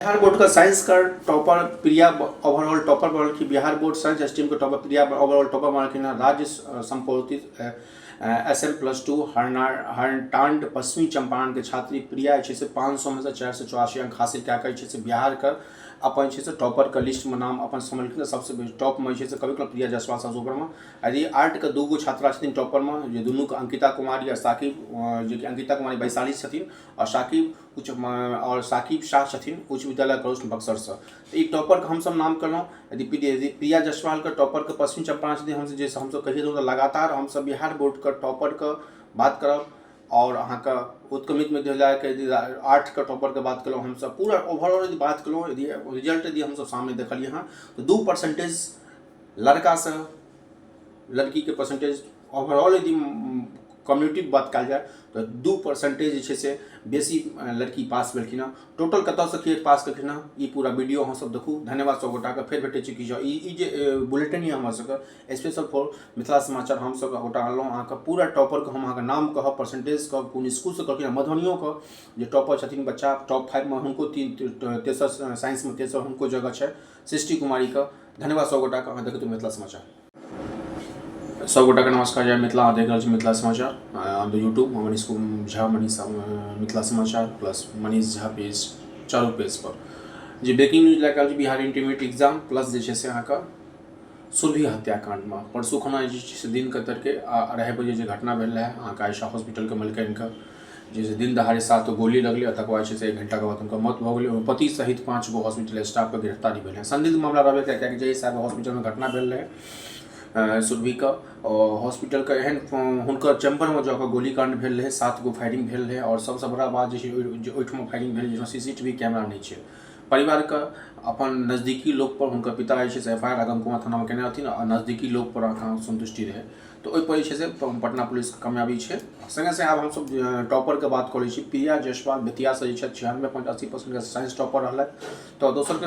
Bihar board के science के topper Priya overall topper बनलखिन। बिहार बोर्ड साइंस स्ट्रीम के टॉपर प्रिया ओवरऑल टॉपर बनलखिन हँ। राज्य संपोषित SM+2 Hartand पश्चिमी चंपारण के छात्री प्रिया जे छै से 500 में से 484 अंक हासिल कए कऽ जे छै से बिहार के अपन जे छै से टॉपर के लिस्ट में नाम अपन सम्मिलित सबसे टॉप में जे छै से कभी प्रिया जायसवाल सबसे ऊपर में। यदि आर्ट के दूगो छात्रा छथिन टॉपर में, जे दुनू के अंकिता कुमारी आ साकिब, जेकि अंकिता कुमारी वैशाली छथिन और साकिब उच्च आओर साकिब शाह छथिन उच्च विद्यालय करोष्ण बक्सरसँ। तऽ ई टॉपरके हमसभ नाम केलहुँ। यदि प्रिया जायसवालके टॉपरके पश्चिमी चंपारण छथिन, हमसभ जे हमसभ कहिए देलहुँ तऽ लगातार हमसभ बिहार बोर्डके टॉपरके बात करब आओर अहाँके उत्क्रमित विद्यालयके यदि आर्ट्सके टॉपरके बात केलहुँ, हमसभ पूरा ओवरऑल यदि बात केलहुँ, यदि रिजल्ट यदि हमसभ सामने देखलियै हँ तऽ 2% लड़कासँ लड़कीके परसेंटेज ओवरऑल यदि कम्युनिटीके बात कयल जाय तऽ 2% जे छै से बेसी लड़की पास भेलखिन हँ। टोटल कतऽसँ के पास केलखिन हँ, ई पूरा वीडियो अहाँ सब देखू। धन्यवाद सब गोटाके, फेर भेटै छी किछु। ई ई जे बुलेटिन यऽ हमर सबके स्पेशल फॉर मिथिला समाचार, हमसब गोटा अनलहुँ अहाँके पूरा टॉपरके हम अहाँके नाम कहब, परसेंटेज कहब, कोन इसकुलसँ कहलखिन हँ। मधुबनियोके जे टॉपर छथिन बच्चा टॉप 5मे, हुनको तीन तेसर साइंसमे तेसर हुनको जगह छै सृष्टि कुमारीके। धन्यवाद सब गोटाके, अहाँ देखैत मिथिला समाचार। सब गोटाके नमस्कार, जय मिथिला। अहाँ देख रहल छी मिथिला समाचार on the YouTube. Manish Jha Manish Mithila समाचार प्लस मनीष झा पेज, चारू पेज पर जे ब्रेकिंग न्यूज लए कऽ आयल छी, बिहार इंटरमीडिएट एग्जाम प्लस जे छै से अहाँके सुरभि हत्याकांडमे परसू खना जे छै से दिनके तड़के 2:30 बजे जे घटना भेल रहै अहाँके आयशा हॉस्पिटलके मलकानिके, जे छै दिन दहाड़े सात गो गोली लगलै आ तकर बाद जे छै से एक घंटाके बाद हुनकर मौत भऽ गेलै। ओहिमे पति सहित 5 गो हॉस्पिटल स्टाफके गिरफ्तारी भेलै। संदिग्ध मामला रहबे करै, कियाकि जाहि हिसाबे हॉस्पिटलमे घटना भेल रहै सुरभिके, हॉस्पिटलके एहन हुनकर चैम्बरमे जाकऽ गोलीकांड भेल रहै, 7 गो फायरिंग भेल रहै आओर सबसँ बड़ा बात जे छै जे ओहिठमा फायरिंग भेल जाहिमे CCTV camera नहि छै। परिवारके अपन नजदीकी लोकपर हुनकर पिता जे छै से एफ I R Agamkuan थानामे केने रहथिन आ नजदीकी लोकपर अहाँके संतुष्टि रहै, तऽ ओहिपर जे छै से पटना पुलिसके कामयाबी छै। सङ्गे सङ्गे आब हमसभ टॉपरके बात करै छी। प्रिया जायसवाल बेतियासँ जे छथि, 96.80% साइंस टॉपर रहलथि। तऽ दोसरके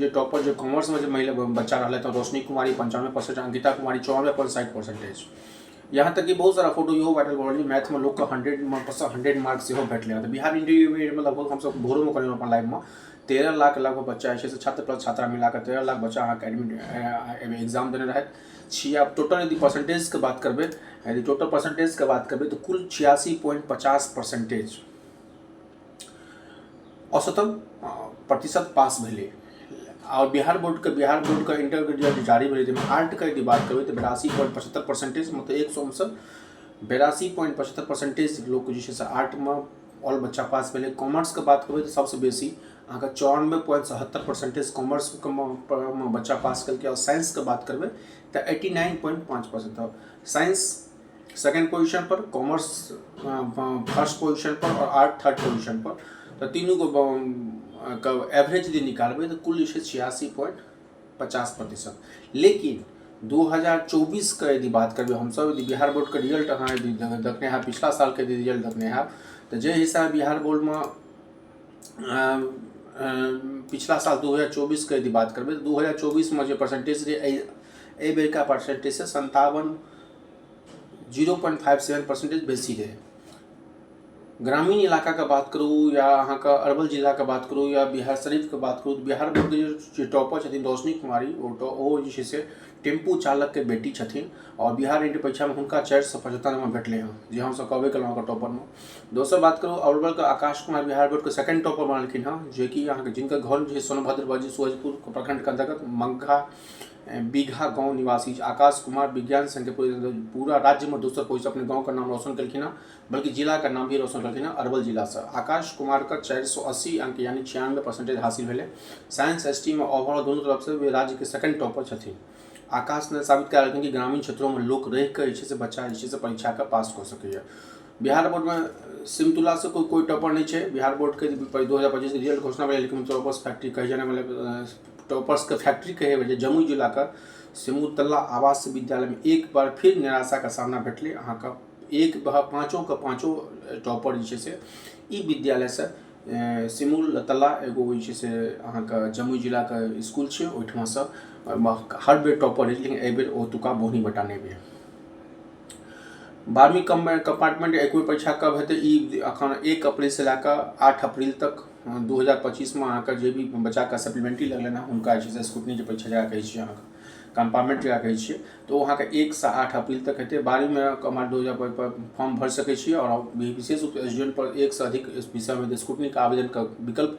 जे टॉपर जे कॉमर्समे जे महिला बच्चा रहलथि, रोशनी कुमारी 95%, अंकिता कुमारी 94.60 परसेंटेज। यहाँ तक कि बहुत सारा फोटो इहो वायरल भऽ रहल छै, मैथमे लोकके 100मे 100 मार्क सेहो भेटलै हँ। तऽ बिहार इंटरमीडिएटमे लगभग हमसभ भोरोमे कहलहुँ अपन लाइवमे, 13 लाख लगभग बच्चा जे छै से छात्र प्लस छात्रा मिलाकऽ 13 लाख बच्चा अहाँके एडमिट एग्जाम देने रहथि। छिया टोटल यदि परसेंटेजके बात करबै, यदि टोटल परसेंटेजके बात करबै तऽ कुल 86.50 परसेंटेज औसतन प्रतिशत पास भेलै। आओर बिहार बोर्डके इंटरके रिजल्ट जारी भेलै, जाहिमे आर्टके यदि बात करबै तऽ 82.75 परसेंटेज, मतलब 100मे 82.75 परसेंटेज लोक जे छै से आर्टमे ऑल बच्चा पास भेलै। कॉमर्सके बात करबै तऽ सबसँ बेसी अहाँके 94.77 परसेंटेज कॉमर्सके बच्चा पास केलकै। आओर साइंसके बात करबै तऽ 89.5%। साइंस सेकेंड पोजिशन पर, कॉमर्स फर्स्ट पोजिशन पर आओर आर्ट थर्ड पोजिशन पर। तऽ तीनू के एवरेज यदि निकालबै तऽ कुल जे छै 86.50%। लेकिन 2024के यदि बात करबै हमसभ, यदि बिहार बोर्डके रिजल्ट अहाँ यदि देखने हैब, पिछला सालके यदि रिजल्ट देखने हैब, तऽ जे हिसाब बिहार बोर्डमे पिछला साल 2024के यदि बात करबै तऽ 2024मे जे परसेंटेज रहै, एहि एहि बेरका परसेंटेजसँ सन्तावन 0.57 परसेंटेज बेसी रहै। ग्रामीण इलाकाके बात करू या अहाँके अरवल जिलाके बात करू या बिहार शरीफके बात करू, तऽ बिहार बोर्डके जे टॉपर छथिन रोशनी कुमारी, ओ ओ जे छै से टेम्पू चालकके बेटी छथिन आओर बिहार इंटर परीक्षामे हुनका 475 नंबर भेटलै हँ, जे हमसभ कहबे केलहुँ अहाँके टॉपरमे। दोसर बात करू, अरवलके आकाश कुमार बिहार बोर्डके सेकंड टॉपर बनलखिन हँ, जेकि अहाँके जिनकर घर जे सोनभद्र बजी सूरजपुर प्रखंडके अन्तर्गत मग्घा बीघा गाँव निवासी आकाश कुमार विज्ञान संघके पूरा राज्यमे दोसर पोजिशन, अपने गाँवके नाम रोशन केलखिन हँ, बल्कि जिलाके नाम भी रोशन केलखिन हँ। अरवल जिलासँ आकाश कुमारके 480 अंक यानी 96 परसेंटेज हासिल भेलै। साइंस स्ट्रीममे ओवरऑल दुनू तरफसँ वे राज्यके सेकंड टॉपर छथिन। आकाश ने साबित कए देलखिन कि ग्रामीण क्षेत्रोमे लोक रहि कऽ जे छै से बच्चा जे छै से परीक्षाके पास कऽ सकैए। बिहार बोर्डमे सिमतुलासँ कोइ कोइ टॉपर नहि छै। बिहार बोर्डके 2025के रिजल्ट घोषणा भेलै, लेकिन टॉपर्स फैक्ट्री कहै जाने वाले, टॉपर्सके फैक्ट्री कहै जे जमुई जिलाके सिमुतला आवासीय विद्यालयमे एक बार फिर निराशाके सामना भेटलै। अहाँके एक पाँचोके पाँचो टॉपर जे छै से ई विद्यालयसँ, सिमुलतला एगो जे छै से अहाँके जमुई जिलाके इसकुल छै, ओहिठमासँ हर बेर टॉपर रहै छै, लेकिन एहिबेर ओतुका बोहनी बटा नहि भेल। 12वीं कम्पार्टमेंट एक परीक्षा कब हेतै? ई अखन 1 अप्रैलसँ लए कऽ 8 अप्रैल तक 2025 मे अहाँके जे भी बच्चाके सप्लीमेंट्री लगलनि हँ, हुनका जे छै से स्क्रूटनी के परीक्षा जकरा कहै छियै, अहाँके कम्पार्टमेंट जकरा कहै छियै, तऽ ओ अहाँके 1 से 8 अप्रील तक हेतै। 12वींमे कमांड 2000 फॉर्म भरि सकै छी आओर विशेष रूपसँ स्टूडेंट पर एकसँ अधिक विषयमे स्क्रूटनीके आवेदनके विकल्प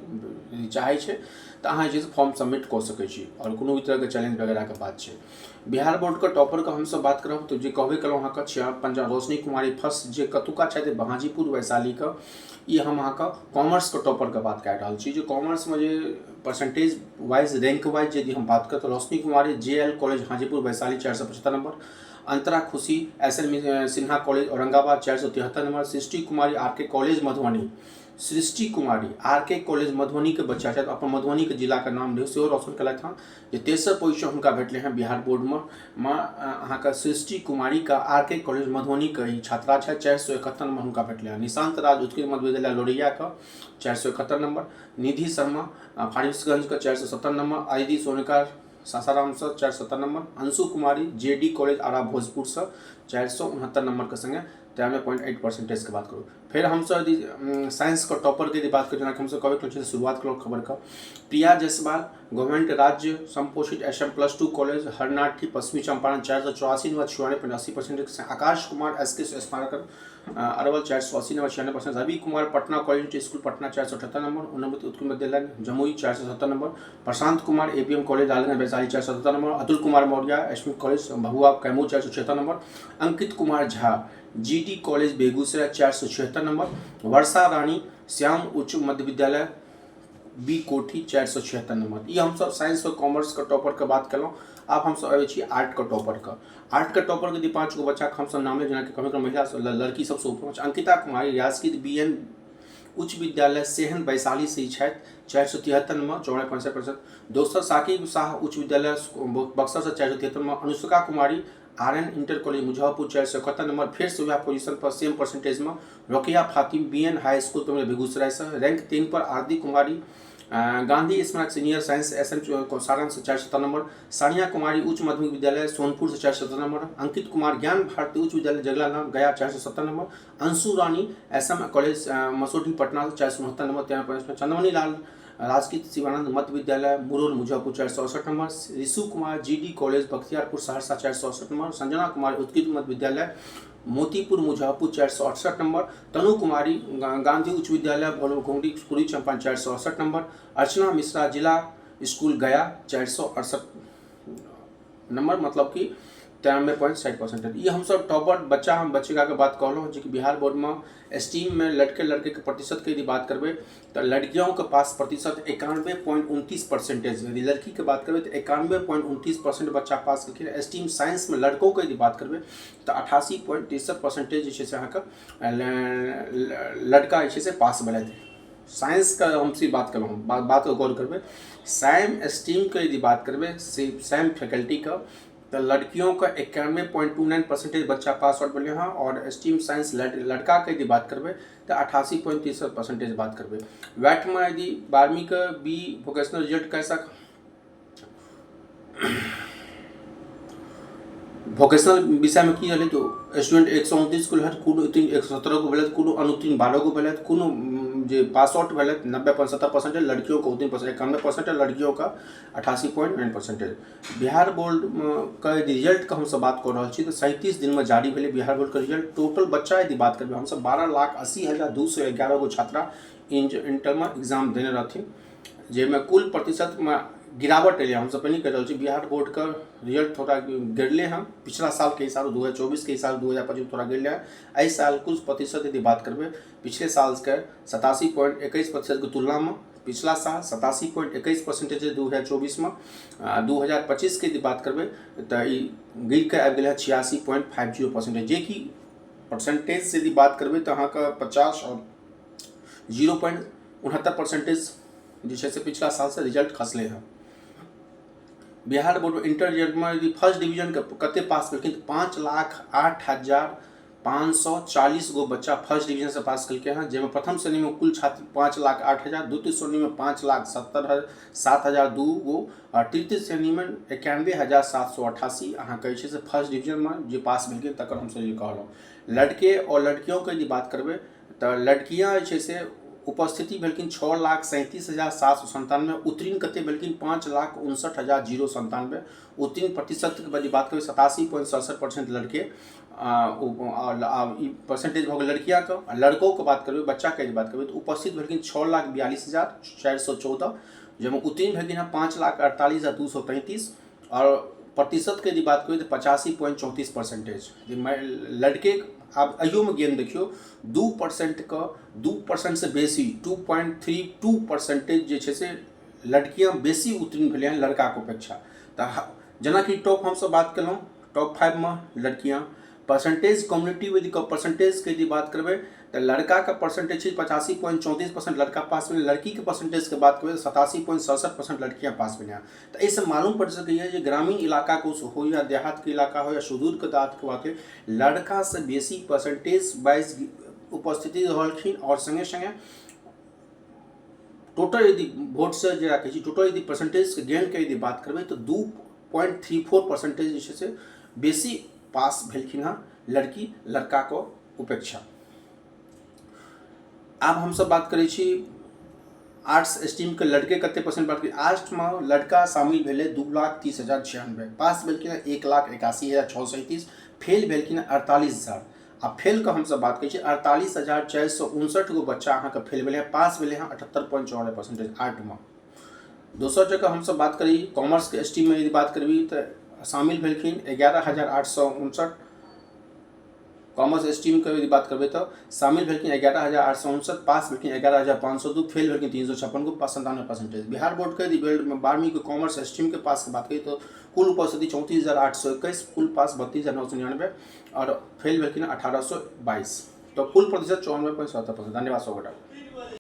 चाहै छै, तऽ अहाँ जे छै से फॉर्म सबमिट कऽ सकै छी आओर कोनो भी तरहके चैलेंज वगैरहके बात छै। बिहार बोर्डके टॉपरके हमसभ बात करब तऽ जे कहबे केलहुँ, अहाँके छिया पंजाब रोशनी कुमारी फर्स्ट, जे कतुका छथि, हाजीपुर, वैशालीके। ई हम अहाँके कॉमर्सके टॉपरके बात कए रहल छी, जे कॉमर्समे जे परसेंटेज वाइज, रैंक वाइज यदि हम बात करब तऽ Roshni Kumari, J L college, Hajipur, Vaishali, 475 नंबर। Antara Khushi, S N Sinha college, Aurangabad, 473 नंबर। सृष्टि कुमारी, आर के कॉलेज, मधुबनी। सृष्टि कुमारी आर के कॉलेज मधुबनीके बच्चा छथि, अपन मधुबनीके जिलाके नाम सेहो रोशन केलथि हँ, जे तेसर पोजिशन हुनका भेटलै हँ बिहार बोर्डमे अहाँके सृष्टि कुमारीके आर के कॉलेज मधुबनीके ई छात्रा छथि। 471 नंबर हुनका भेटलै हँ। निशांत राज, उत्कृष्ट मध्य विद्यालय, लोरियाके, 471 नंबर। निधि शर्मा, फारबिसगंजके, 470 नंबर। अदिति सोनकर, सासारामसँ, 470 नंबर। अंशु कुमारी, जे डी कॉलेज, आरा, भोजपुरसँ, 469 नंबरके संगे 93.8 परसेंटेजके बात करू। फेर हमसब यदि साइंसके टॉपरके यदि बात करू, जेनाकि हमसब कहबे करै छी, शुरुआत केलहुँ खबरके, प्रिया जायसवाल, गवर्नमेंट राज्य संपोषित एस एम +2 कॉलेज, हरनाठी, पश्चिमी Champaran, 484 number, 96.80 percent. Akash Kumar, S K स्मारक, Arwal, 480 number, 96%। Ravi Kumar, Patna college school, Patna, 478 number. उन्नति उत्क्रम विद्यालय, Jamui, 470 number. Prashant Kumar, APM college, Lalganj, Vaishali, 477 number. Atul Kumar Maurya, S college, Bhabua, Kaimur, 476 number. Ankit Kumar Jha, GD college, Begusarai, 476 number. वर्षा रानी, श्याम उच्च मध्य विद्यालय, B कोठी, 476 number. ई हमसब science और कॉमर्सके टॉपरके बात केलहुँ। आब हमसब अबै छी आर्टके टॉपरके। आर्टके टॉपरके यदि पाँच गो बच्चाके हमसब नाम लेब, जेनाकि कभी कभी महिला, लड़की सबसँ ऊपर अंकिता कुमारी, राजकीय बी एन उच्च विद्यालय, सेहन, वैशाली से ही छथि, 473 नंबर, 94.65%। दोसर साकिब शाह, उच्च विद्यालय, बक्सरसँ, 473 number. Anushka Kumari, R N inter college, Muzaffarpur, 471 number, फेरसँ वएह पोजिशन पर, सेम परसेंटेजमे। Rokiya Fatim, B N high school, बेगूसरायसँ। रैंक 3 पर आरती कुमारी, गांधी स्मारक senior science S M Saran से, 470 नंबर। सानिया कुमारी, उच्च माध्यमिक विद्यालय, सोनपुर से, 470 नंबर। अंकित कुमार, ज्ञान भारती उच्च विद्यालय, Jagla Gaya, 470 number. Anshu Rani, S M college, Masaurhi, Patna से, 469 नंबर, 13। चंदमनी लाल, राजकीय शिवानंद मध्य विद्यालय, Muraul, Muzaffarpur, 468 number. Rishu Kumar, GD college, Bakhtiyarpur, Saharsa, 468 number. Sanjana Kumar, उत्कृष्ट मध्य विद्यालय, मोतीपुर, मुजफ्फरपुर, 468 number. तनु कुमारी, गांधी उच्च विद्यालय, घोंगड़ी, पूर्वी चंपारण, 468 नंबर। अर्चना मिश्रा, जिला स्कूल, गया, 468 नंबर, मतलब कि 93.60 परसेंटेज। ई हमसब टॉपर बच्चा, हम बच्चिकाके बात कहलहुँ, जे कि बिहार बोर्डमे स्ट्रीममे लड़के लड़केके प्रतिशतके यदि बात करबै तऽ लड़कियों के पास प्रतिशत 91.29 परसेंटेज। यदि लड़कीके बात करबै तऽ 91.29% बच्चा पास केलखिन। स्ट्रीम साइंसमे लड़कोके यदि बात करबै तऽ 88.63 परसेंटेज जे छै से अहाँके लड़का जे छै से पास भेलथि। साइंसके हम सिर्फ बात केलहुँ, बात गौर करबै, सेम स्ट्रीमके यदि बात करबै, सेम फैकल्टीके, तऽ लड़कियों का 91.29 परसेंटेज बच्चा पास आउट भेलै हँ आओर स्ट्रीम साइंस लड़काके यदि बात करबै तऽ 88.63 परसेंटेज बात करबै। वैटमे यदि 12वींके बी वोकेशनल रिजल्ट कैसा, वोकेशनल विषयमे की रहलै, तऽ स्टूडेंट 129 गो रहथि, कोनो उत्तीर्ण 117 गो भेलथि, कोनो अनुत्तीर्ण 12 गो भेलथि, कोनो जे पास आउट भेलथि 90.70 परसेंटेज, लड़कियों को उत्तीर्ण परसेंट 91%, लड़कियों का 88.9 परसेंटेज। बिहार बोर्डके रिजल्टके हमसब बात कऽ रहल छी तऽ 37 दिनमे जारी भेलै बिहार बोर्डके रिजल्ट। टोटल बच्चा यदि बात करबै हमसब, 12,80,211 गो छात्रा इंटरमे एग्जाम देने रहथिन, जाहिमे कुल प्रतिशतमे गिरावट एलै। हमसब पहिने कहि रहल छी, बिहार बोर्डके रिजल्ट थोड़ा गिरले हँ। पिछला सालके हिसाब, 2024के हिसाब, 2025 थोड़ा गिरले हँ। एहि साल कुल प्रतिशत यदि बात करबै, पिछले सालके 87.21 प्रतिशतके तुलनामे, पिछला साल 87.21 परसेंटेज 2024मे, 2025के यदि बात करबै तऽ ई गिर कऽ आबि गेलै हँ 86.50 परसेंटेज, जेकि परसेंटेज यदि बात करबै तऽ अहाँके 50 आओर 0.69 परसेंटेज जे छै से पिछला सालसँ रिजल्ट खसलै हँ। बिहार बोर्ड इंटर रिजल्टमे यदि फर्स्ट डिवीजनके कते पास केलखिन, तऽ 5,08,540 गो बच्चा फर्स्ट डिवीजनसँ पास केलकै हँ, जाहिमे प्रथम श्रेणीमे कुल छात्र 5,08,000, द्वितीय श्रेणीमे 5,77,002 गो आओर तृतीय श्रेणीमे 91,788 अहाँके जे छै से फर्स्ट डिवीजनमे जे पास भेलखिन, तकर हमसब जे कहलहुँ। लड़के आओर लड़कियोंके यदि बात करबै तऽ लड़कियाँ जे छै से उपस्थिति भेलखिन 6,37,797। उत्तीर्ण कते भेलखिन 5,59,097। उत्तीर्ण प्रतिशतके यदि बात करी 87.67% लड़के ई परसेंटेज भऽ गेल लड़कियाके। आ लड़कोके बात करबै, बच्चाके यदि बात करबै तऽ उपस्थित भेलखिन 6,42,414, जाहिमे उत्तीर्ण भेलखिन हँ 5,48,233 आओर प्रतिशतके यदि बात करी तऽ 85.34 परसेंटेज लड़के। आब एहियोमे गेन देखियौ, 2%के, 2%सँ बेसी, 2.32 परसेंटेज जे छै से लड़कियाँ बेसी उत्तीर्ण भेलै हँ लड़काके अपेक्षा। तऽ जेनाकि टॉप हमसभ बात केलहुँ, टॉप 5मे लड़कियाँ परसेंटेज कम्युनिटी यदि परसेंटेजके यदि बात करबै तऽ लड़काके परसेंटेज छै 85.34% लड़का पास भेलै। लड़कीके परसेंटेजके बात करबै तऽ 87.67% लड़कियाँ पास भेलै हँ। तऽ एहिसँ मालूम पड़ि सकैए जे ग्रामीण इलाकाके हो या देहातके इलाका हो या सुदूरके देहातके बात हो, लड़कासँ बेसी परसेंटेज वाइज उपस्थिति रहलखिन। आओर सङ्गे सङ्गे टोटल यदि वोटसँ जे कहै छी, टोटल यदि परसेंटेजके गेनके यदि बात करबै तऽ 2.34 परसेंटेज जे छै से बेसी पास भेलखिन हँ लड़की लड़काके उपेक्षा। आब हमसब बात करै छी आर्ट्स स्ट्रीमके लड़के कते परसेंट बात करी। आर्ट्समे लड़का शामिल भेलै 2,30,096, पास भेलखिन हँ 1,81,637, फेल भेलखिन हँ 48,000। आ फेलके हमसब बात करै छी, 48,459 गो बच्चा अहाँके फेल भेलै हँ, पास भेलै हँ 78.94 परसेंटेज आर्टमे। दोसर जगह हमसब बात करी कॉमर्सके स्ट्रीममे यदि बात करबी तऽ शामिल भेलखिन 11,859। कॉमर्स स्ट्रीमके यदि बात करबै तऽ शामिल भेलखिन 11,859, पास भेलखिन 11,502, फेल भेलखिन 356 गो, 97 परसेंटेज। बिहार बोर्डके यदि 12वींके कॉमर्स स्ट्रीमके पासके बात करी तऽ कुल उपस्थिति 34,821, कुल पास 32,999 आओर फेल भेलखिन 1,822, तऽ कुल प्रतिशत 94.70%। धन्यवाद सब गोटा।